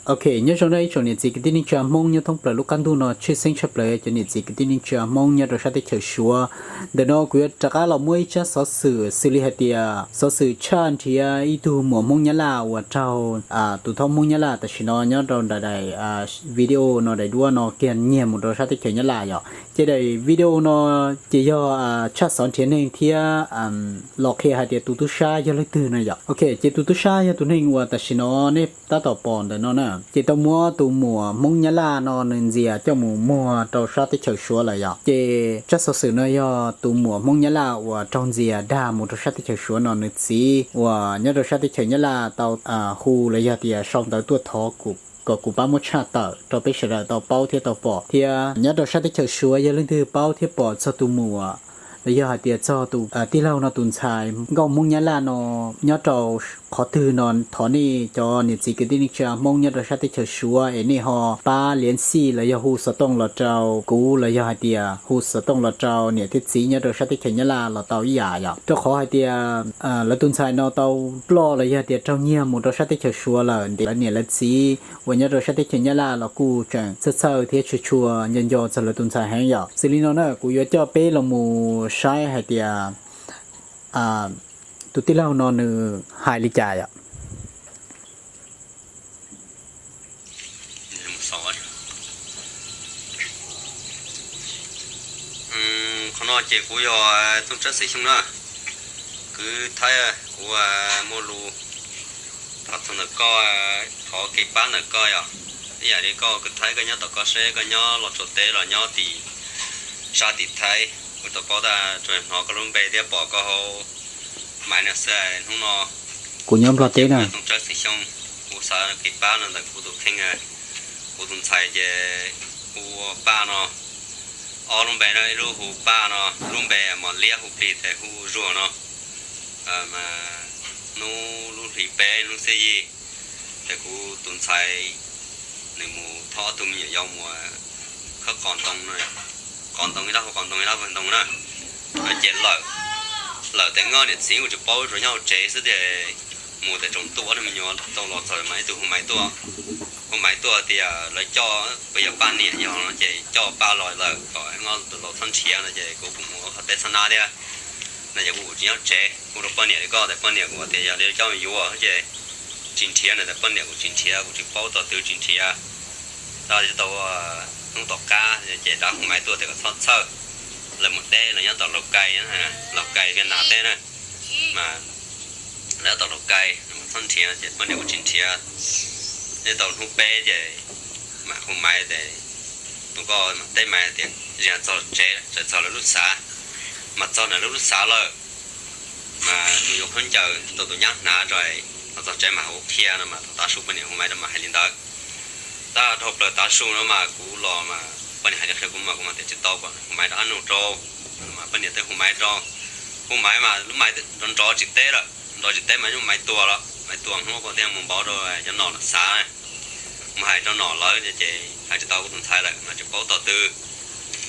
Ok, nyob zoo na ib tsoom niam txiv kwv tij neej tsa Hmoob nyob thoob plaws lub qab ntuj no, tshwj xeeb tshaj plaws cov niam txiv kwv tij neej tsa Hmoob nyob rau sab teb chaws Suav. Ntawm no kuv yuav rov qab los muab ib tsab xov xwm xws li hais tias xov xwm tshaj nrhiav ib tug muam Hmoob Nyab Laj uas raug tus thob Hmoob Nyab Laj tam sim no nyob rau daim daim video no daim duab no kiag nyiag mus rau sab teb chaws Nyab Laj yom. Ces daim video no ces yog tshaj xov nrhiav neeg thiab los qhia hais tias tus tub sab yog leej twg no yom. Ok, ces tus tub sab yog tus neeg uas tam sim no nej tab tom pom ntawm no na, ces tau muab tus muam Hmoob Nyab Laj no nws ntxias coj mus muag rau sab teb chaws Suav lawm yom. Ces tsab xov xwm no yog tus muam Hmoob Nyab Laj uas raug ntxias dag mus rau sab teb chaws Suav no nws txiv uas nyob rau sab teb chaws Nyab Laj tau hu los yog tias sau ntawv tuaj thov kom kuv pab muab tshaj tawm rau peb sawv daws tau paub thiab tau pom, thiab nyob rau sab teb chaws Suav yog leej twg paub thiab pom txog tus muam los yog hais tias txog tus tij laug no tus ntxhais nkauj Hmoob Nyab Laj no nyob rau qhov twg no thov nej cov niam txiv kwv tij neej tsa Hmoob nyob rau sab teb chaws Suav es nej ho pab liav xij los yog hu xov tooj los rau kuv los yog hais tias hu xov tooj los rau niam thiab txiv nyob rau sab teb chaws Nyab Laj los tau ib yam yom. Rau qhov hais tias lawv tus ntxhais no tau ploj los yog tias raug nyiag mus rau sab teb chaws Suav lawm, ntev lawv niam lawv txiv uas nyob rau sab teb chaws Nyab Laj los kuj tseem txhawj txhawj thiab tshua tshua nco nco txog lawv tus ntxhais heev yom. Xws li no na kuv yuav coj peb los mus saib hais tias tus tij laug no nws hais li cas yom. Qhov no ces kuv yog Tooj Tsab Xeem Xyooj na, kwv Thaib, kuv muaj lus thov txog ntawm koj, thov kev pab ntawm koj yom. Ib yam li koj kwv Thaib koj nyob tom koj seb koj nyob Los Tsuas teb los nyob tim sab tim Thaib, kuv tau paub tag, tsuas hnov koj lub npe thiab pom koj hauv maiv no xwb. Hnub no kuv nyob Nplog teb na. Tooj Tsab Xeem Xyooj, kuv xav kev pab no ntawm kuv tus kheej, kuv tus ntxhais ces hu ua Paj no. Ob lub npe no, ib lub hu Paj no, lub npe mos liab hu plig tes hu Zuag no. Mas hnub lub hlis peb hnub xiab yig ces kuv tus ntxhais nws mus thauj ob tug me nyuam yaus mus khawb qos ntoo, qos ntoo ib lab hu qos ntoo ib lab hu ntoo na. Ces lawm, lawm tes nkawd niam txiv kuj tsis paub, tsuas nyob hauv tsev xwb ces mus tes tsaus ntuj ob tug me nyuam tau los txog mas ib tug hu Maiv tuaj, hu Maiv tuaj tias lawv coj, puas yog Paj niam, yog no ces coj Paj los lawm kom nkawd laus txhob nrhiav no ces kuv kuj mus qhov teb txhob nab thiab no ces kuv kuj tsis nyob tsev, hu rau poj niam li koj tes poj niam kuj tias yog li coj mus yuav ces tsis nrhiav no tes poj niam kuj tsis nrhiav, kuj tsis paub tog twg tsis nrhiav. Tab sis tau hnub tom qab ces rov hu Maiv tuaj tias kom txhob txhawj, lawv mus teb lawv nyob tom Laus Kai, Laus Kai Viaj Nam teb na, mas lawv nyob tom Laus Kai, txhob nrhiav no ces poj niam kuj tsis nrhiav. Nyob tau hnub peb ces mam hu Maiv tes tus koj mam teb Maiv tias zis txog tsev, txog lawv lub xav, mas txog ntawm lawv lub xav lawm mas mus yuav khaub ncaws rau tus nyab hnav tso, los txog tsev mas hu qhia no mas thaum tav su poj niam hu Maiv rau mas hais li ntawd. Tab dhau plaws tav su no mas kuv los mas poj niam hais li qhia kuv mas kuv mas tias tsis tau kom hu Maiv rau ab nug rau, mas poj niam twb hu Maiv rau, hu Maiv mas lub Maiv nrov nrov tsis teb lawm, nrov tsis teb mas Maiv tua lawm, Maiv tua hnub kuv thiaj mus npauv rau cov nom los xav, mus hais rau nom lawv ces hais tsis tau kuv tus ntxhais lawm mas tsis paub tog twg.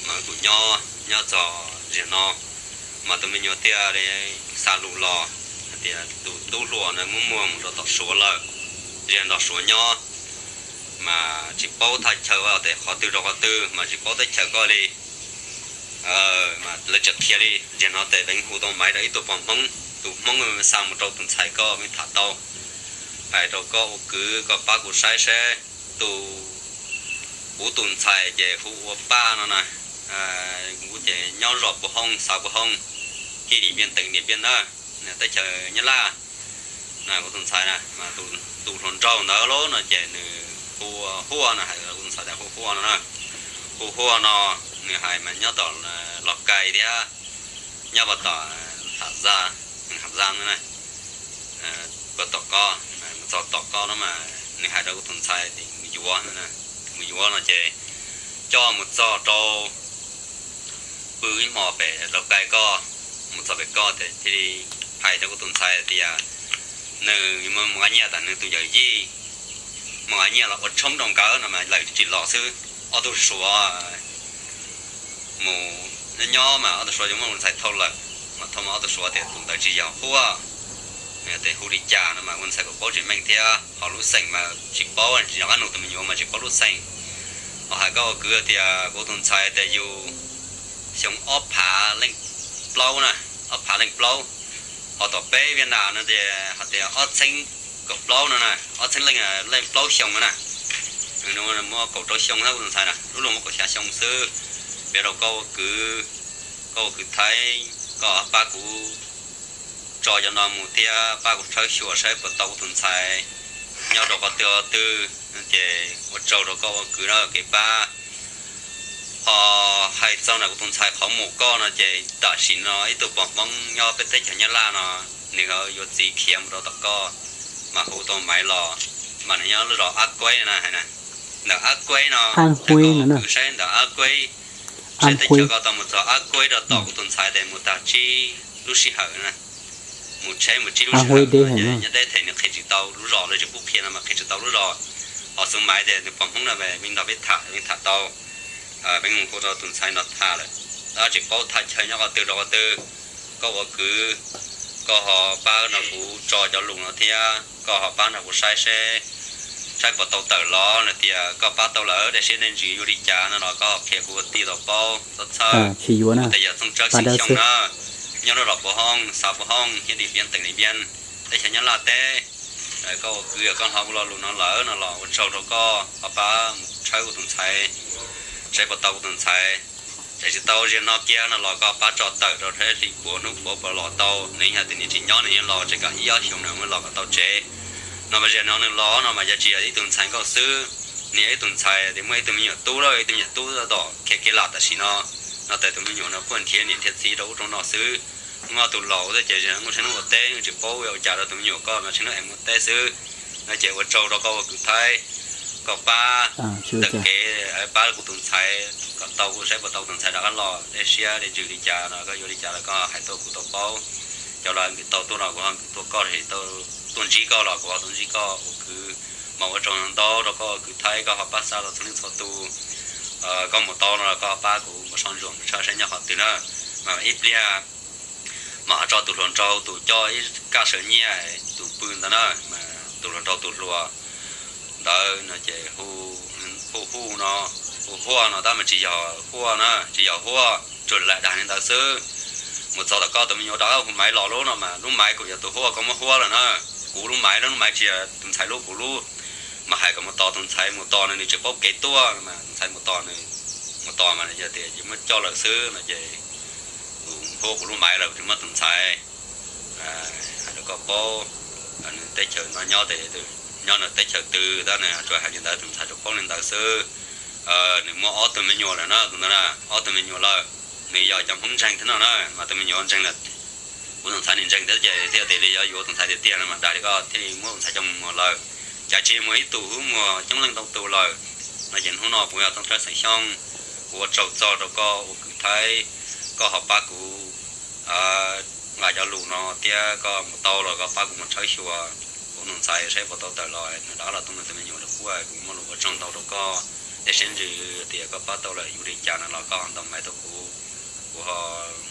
Mas kuv nyob nyob txog zim no mas tus me nyuam thiaj li xa lus los hais tias tus tub hluas no muab muag mus rau tom Suav lawm, zig nrog Suav nyob, mas tsis paub thaj chaw tias qhov twg rau qhov twg mas tsis paub teb chaws koj li. Mas lawv tseem qhia li zig no tes lawv hu tau Maiv rau ib tug pog Hmoob, tus Hmoob xa mus rau tus ntxhais koj me tham tau, hais rau koj ua kwv koj pab kuv saib seb tus, kuv tus ntxhais ces hu ua Paj no na, kuv ces nyob zos Pus Hooj, xav Pus Hooj, kij lim Viaj Teev Niam Viaj Nab, teb chaws Nyab Laj. Kuv tus ntxhais na mas tus hluas nraug ntawd lauj no ces nws hu ua Huaj no, hais kuv tus ntxhais tias hu Huaj no na, hu Huaj no, nws hais mas nyob tom Los Kais thiab, nyob puag tom Ham Zaj, Ham Zaj na, puag tom ko, mus txog tom ko no mas nws hais rau kuv tus ntxhais tias mus yuav, mus yuav no ces coj mus txog rau pw ib hmos pem Los Kais ko, mus txog pem ko ces thiaj li hais rau kuv tus ntxhais tias nws mus nqa nyiaj tom nws tus yawm yij, mus nqa nyiaj los ua tshoob rau nkawd no mas lawm tsis los xwb. Ob tug Suav mus nyob nyob mas ob tug Suav yuav muab kuv tus ntxhais thauj lawm, mas thauj mas ob tug Suav tias tus ntawd tsis yog Huaj, Tes hu li cas no mas ua ntxhais kom paub tsev meej thiab, ho lub xeem mas tsis paub, tsis nco qab nug tus me nyuam mas tsis paub lub xeem. Ho hais koj ua kwv tias kuv tus ntxhais tias yug xyoo ob phav leej plaub na, ob phav leej plaub, ho tom peb Viaj Nam no tias ho tias ob txheeb kaum plaub no na, ob txheeb leej, leej plaub xyoo no na. Muaj kaum rau xyoo thiab kuv tus ntxhais na, lub luag muaj kaum xya xyoo xwb. Piav rau koj ua kwv, koj ua kwv Thaib, koj pab kuv tso cov no mus thiab pab kuv tshawb xyuas saib puas tau kuv tus ntxhais nyob rau qhov twg qhov twg, ces ua tsaug rau koj ua kwv na kev pab. Ho hais txog ntawm kuv tus ntxhais qhov mus koj no ces tam sim no ib tug pog Hmoob nyob peb teb chaws Nyab Laj no, nws yuav txiv khiav mus rau tom koj, mas hu tau Maiv los, mas nws nyob lub zos Ab Kueb na hais na. Ntawm Ab Kueb no, saib ntawm Ab Kueb, saib teb chaws koj tau mus txog Ab Kueb rau tom kuv tus ntxhais tes mus tag tsib lub sij hawm na, mus tsheb mus tsib lub sij hawm no, nyob deb them nws qhia tsis tau lub zos, lawv tsis pub qhia no mas qhia tsis tau lub zos. Ho xub Maiv tias nws pog Hmoob no peb nrog peb tham, peb tham tau, peb mus hu rau tus ntxhais no tham lawm, tab tsis paub tham chaw nyob qhov twg rau qhov twg. Koj ua kwv, koj ho pab nrog kuv tso cov lus no thiab koj ho pab nrog kuv saib seb, saib puas tau tawm los no tias koj pab tau lawm dej siab dej ntsws yuav li cas no los koj ho qhia kuv ua tij tau paub txhob txhawj. Kuv tias yog Txooj Tsawb Xeem Xyooj na, nyob lub zos Puv Hooj, xav Puv Hooj, thiab Dim Npiab teem Dim Npiab, teb chaws Nyab Laj teb. Koj ua kwv koj hnov kuv lo lus no lawm no los ua tsaug rau koj ho pab mus tshawb kuv tus ntxhais, saib puas tau kuv tus ntxhais. Ces tsis tau zaum no kiag no los koj pab tso tawm rau seb hli puav hnub puav puas los tau, nws yog tias nws tsis nyob nws yeej los tsev kom ib ob xyoos nws muab los kom tau tsev. No mas zaum no nws los no mas yog tsis yog ib tug ntxhais nkauj xwb, nws yog ib tug ntxhais tias muaj ib tug me nyuam tub lawm, ib tug me nyuam tub tom khiav kev lam tam sim no, no tes tus me nyuam no kuj nrhiav niam nrhiav txiv rau ub rau no xwb. Muaj ob tug laus thiab ces nws muaj tsheb hnub ua teb nws tsis paub ua cas rau tus me nyuam koj no tsheb hnub es muaj teb xwb. No ces ua tsaug rau koj ua kwv Thaib, koj pab tawm kev, pab kuv tus ntxhais kom tau, saib puas tau tus ntxhais rov qab los dej siab dej ntsws li cas no koj yuav li cas los koj hais tuaj kuv tau paub. Cov los nkwm tau tuaj no kuv ho nkwm tuaj koj, tuaj ntsib koj los kuv ho tuaj ntsib koj ua kwv. Mas ua tsaug ntau rau koj ua kwv Thaib koj ho pab xa los txhua leej txhua tus. Koj mus tau no los koj pab kuv mus soj ntsuam mus tshawb saib nyob qhov twg na. Mas ib pliag mas ho tso tus hluas nraug tus coj ib kaj sawv nyiaj tus pw ntawd na, mas tus hluas nraug tus hluas ntawd no ces hu, hu hu no, hu huaj no tab mas tsis yog huaj na, tsis yog huaj, tsuas lam dag li ntawd xwb. Mus txog tom koj tus me nyuam rov qab hu Maiv los lub no mas lub Maiv kuj yog tus huaj koj muab huab lawm na. Kuv lub Maiv, lub Maiv tsis yog tus ntxhais lub, kuv lub. Mas hais kom mus tos tus ntxhais mus tos nws, nws tsis paub kev tuaj mas tus ntxhais mus tos nws, mus tos mas yog tias muab coj lawm xwb no ces kuv huab kuv lub Maiv lawm tsis muab tus ntxhais. Hais rau koj paub, nws teb chaws no nyob, nyob nws teb chaws twg tab nws tsuas hais li ntawd tus ntxhais tsuas paub li ntawd xwb. Nws muaj ob tug me nyuam lawm na, tus ntawd na, ob tug me nyuam lawm. Nws yog cov Hmoob ntseeg thiab no na, mas tus me nyuam ntseeg lawm. Kuv tus ntxhais nws ntseeg thiab ces thiaj tias li yuav yuav tus ntxhais tiag tiag no mas dag li koj thiaj muab tus ntxhais coj mus muag lawm. Cas tsis muag ib tug, muag coob leej ntau tus lawm. No ces hnub no kuv yog Tooj Tsab xeem Xyooj, kuv ua tsaug txog rau koj ua kwv Thaib, koj ho pab kuv nqa cov lus no thiab koj mus tau los koj pab kuv mus tshawb xyuas kuv tus ntxhais saib puas tau tawm los nws rov los tuaj nrog tus me nyuam rau kuv, kuv muaj lus ua tsaug ntau rau koj. Dej siab ntsws tias koj pab tau lawm, yuav li cas no los koj ho ntaus Maiv rau kuv, kuv ho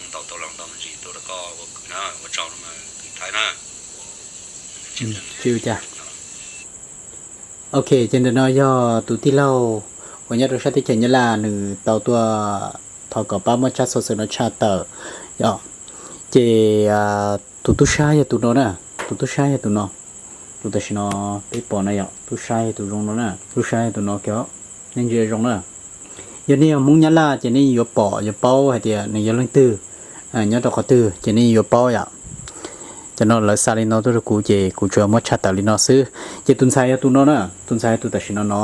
mus ntaus tau los ntaus me ntsis tuaj rau koj ua kwv na, ua tsaug kwv Thaib na. Tsis ua cas. Ok, ces ntawm no yog tus tij laug uas nyob rau sab teb chaws Nyab Laj nws tau tuaj thov kom pab muab tsab xov xwm no tshaj tawm. Yog, ces tus tub sab yog tus no na, tus tub sab yog tus no, tus tam sim no peb pom na yom, tub sab yog tus zoo no na, tub sab yog tus no kiag, nej ntsia zoo na. Yog nej yog Hmoob Nyab Laj ces nej yuav pom yuav paub hais tias nws yog leej twg, nyob rau qhov twg ces nej yuav paub yom. Cov no lawv xa li no tuaj rau kuv ces kuv tsuas muab tshaj tawm li no xwb. Ces tus ntxhais yog tus no na, tus ntxhais yog tus tam sim no no,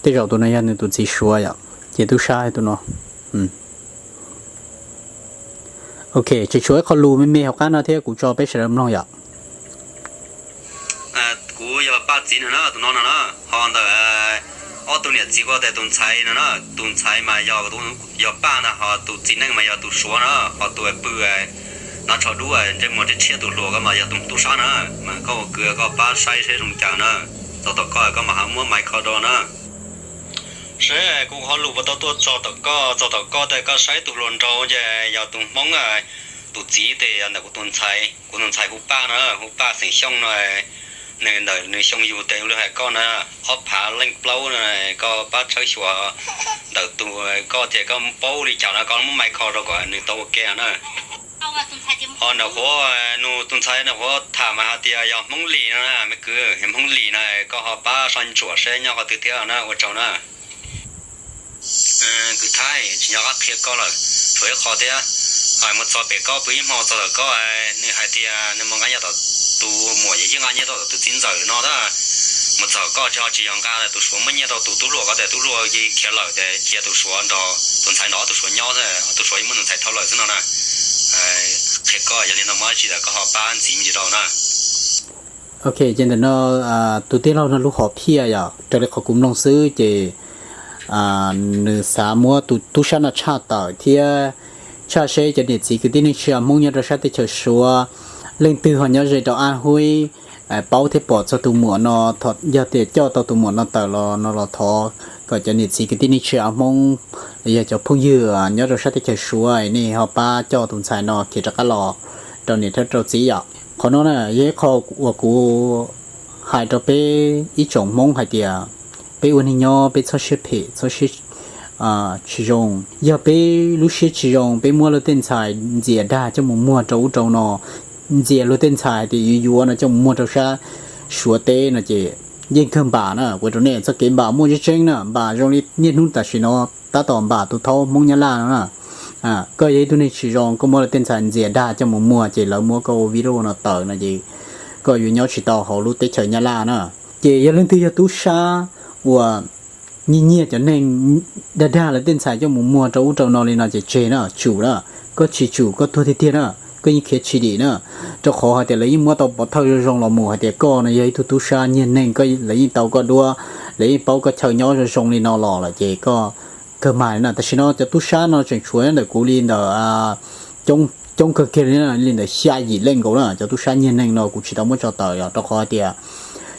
tej zaum tus no yog nws tus txiv Suav yom, ces tub sab yog tus no. Ok, tseem tshuav ib qho lus me me hauv qab no thiab kuv tso peb sawv daws mloog yom. Kuv yog Paj txiv no na, tus no no na, ho ntawm ob tug niam txiv ko tias tus ntxhais no na, tus ntxhais mas yog, yog Paj ntag, ho tus txiv neej mas yog tus Suav na, ho tus pw no tsho dub ntsej muag tshiab tshiab tus hluas ko mas yog tus tub sab na. Mas koj ua kwv koj pab saib seb zoo cas na, txog tom koj koj mam ho muab Maiv kho rau na. Seb kuv qhov lus puas tau tuaj txog tom koj, txog tom koj tes koj saib tus hluas nraug ces yog tus Hmoob, tus Tus txiv tes yog ntawm kuv tus ntxhais, kuv tus ntxhais hu Paj no, hu Paj xeem Xyooj no, nws ntawm nws xyoo yug tes ua li hais koj na, ob phav leej plaub no, koj pab tshawb xyuas ntawm tus, koj tias koj paub li cas no koj muab mai kho rau kom nws tau ua ke na. Ho nram qhuav, nws tus ntxhais nram qhuav tham mas hais tias yog Hmoob Lis no na, me kwv, yog Hmoob Lis no, koj ho pab soj ntsuam seb nyob qhov twg thiab na, ua tsaug na. Kwv Thaib, tsis nco qab qhia koj lawm, tshuav ib qho thiab. Mus txog pem koj pw ib hmo txog tom koj, nws hais tias nws mus nqa nyiaj tom tus muam, yog yeej nqa nyiaj tom tus txiv ntxawm no a. Mus txog koj tsis ho tsis yog nqa, tus Suav muab nyiaj rau tus tub hluas, koj tias tub hluas khiav lawm, cia tus Suav nrog tus ntxhais nrog ob tug Suav nyob, ob tug Suav yeej muab tus ntxhais thau lawm xwb no na. Qhia koj, yog li no muaj dab tsi los koj ho pab ntxiv me ntsis rau na. Ok, ces ntawm no tus tij laug no lub hom phiaj yom, raws li qhov kuv mloog xwb ces nws xav muab tus tub sab no tshaj tawm thiab tshaj seb cov niam txiv kwv tij neej tsa Hmoob nyob rau sab teb chaws Suav leej twg ho nyob ze rau Ab Huib paub thiab pom txog tus muam no, yog tias coj tau tus muam no tawm los no los thov kom cov niam txiv kwv tij neej tsa Hmoob los yog cov phooj ywg nyob rau sab teb chaws Suav nej ho pab coj tus ntxhais no khiav rov qab los rau niam thiab rau txiv yom. Qhov no na yog ib qho uas kuv hais rau peb ib tsoom Hmoob hais tias peb ua neeg nyob peb txhob siab phem, txhob siab tsis zoo. Yog peb lub siab tsis zoo peb muab luag tej ntxhais ntxias dag coj mus muag rau ub rau no, ntxias luag tej ntxhais hais tias yuav yuav no coj mus muag rau sab Suav teb no ces yeej kawg npam na. Kuv rau nej txoj kev npam muaj tseeb tseeb na, npam zoo li niaj hnub tam sim no tab tom npam tus thaub Hmoob Nyab Laj no na. Koj yog ib tug neeg tsis zoo, koj muab luag tej ntxhais ntxias dag coj mus muag ces lawv muab koj ua video no tawm no ces koj yuav nyob tsis tau hauv lub teb chaws Nyab Laj na. Ces yog leej twg yog tub sab uas nyiag nyiag cov neeg, dag dag lawv tej ntxhais coj mus muag rau ub rau no li no ces tseg na, tsum na. Koj tsis tsum koj tuag tiag tiag na, koj yeej khiav tsis dim na. Rau qhov hais tias lawv yeej muab tau pov thawj zoo zoo los mus hais tias koj no yog ib tug tub sab nyiag neeg, lawv yeej tau koj duab, lawv yeej paub koj chaw nyob zoo zoo li no los lawm ces koj kawg mas li na. Tam sim no cov tub sab no tseem tshuav ntawm kuv li ntawm coob kawg kiag li, li ntawm xya yim leej nkaus na. Cov tub sab nyiag neeg no kuv tsis tau muab tso tawm yog rau qhov hais tias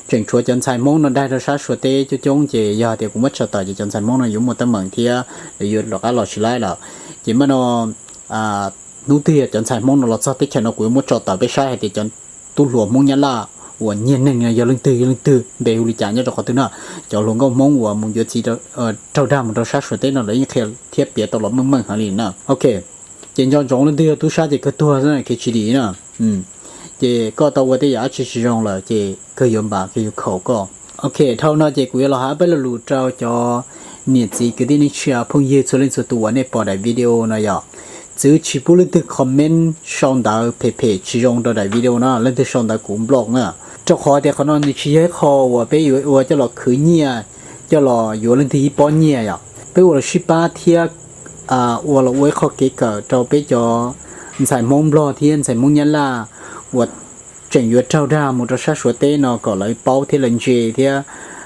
tseem tshuav cov ntxhais Hmoob no daig rau sab Suav teb coob coob ces yog hais tias kuv muab tso tawm ces cov ntxhais Hmoob no yuav muaj teeb meem thiab yuav rov qab los tsis laib lawm. Ces mas no hnub twg yog cov ntxhais Hmoob no los txog teb chaws no kuv yuav muab tso tawm peb saib hais tias cov tub hluas Hmoob Nyab Laj uas nyiag neeg no yog leej twg, yog leej twg, npe hu li cas nyob rau qhov twg na. Cov hluas nkauj Hmoob uas mus yuav txiv raug dag mus rau sab Suav teb no lawv yeej qhia thiab piav tau los meej meej heev li na. Ok, ces nco ntsoov leej twg yog tub sab ces kawg tuag xwb, khiav tsis dim na. Ces koj tau ua tej yam dab tsi tsis zoo lawm ces kawg yuav npam kawg yuav khaum koj. Ok, dhau no ces kuv yuav los hais peb lo lus rau cov niam txiv kwv tij neej tsa phooj ywg txhua leej txhua tus uas nej pom daim video no yom. Txwv tsis pub leej twg comment sau ntawv phem phem tsis zoo rau daim video no, leej twg sau ntawv kuv block na. Rau qhov tias qhov no nws tsis yog ib qho uas peb yuav ua coj los khwv nyiaj, coj los yuav leej twg ib pob nyiaj yom. Peb ua los sib pab thiab ua los ua ib qho kev kawm rau peb cov ntxhais Hmoob Nplog thiab ntxhais Hmoob Nyab Laj uas tseem yuav raug dag mus rau sab Suav teb no kom lawv paub thiab lawv ntse thiab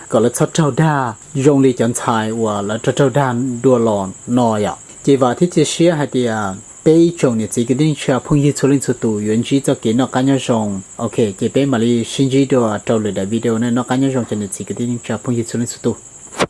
kom lawv txhob raug dag zoo li cov ntxhais uas lawv raug raug dag dua los no yom. Ces vam thiab cia siab hais tias peb ib tsoom niam txiv kwv tij neej tsa phooj ywg txhua leej txhua tus yuav ntsib txoj kev noj qab nyob zoo. Ok, ces peb mam li sib ntsib dua rau lwm daim video na. Noj qab nyob zoo cov niam txiv kwv tij neej tsa phooj ywg txhua leej txhua tus.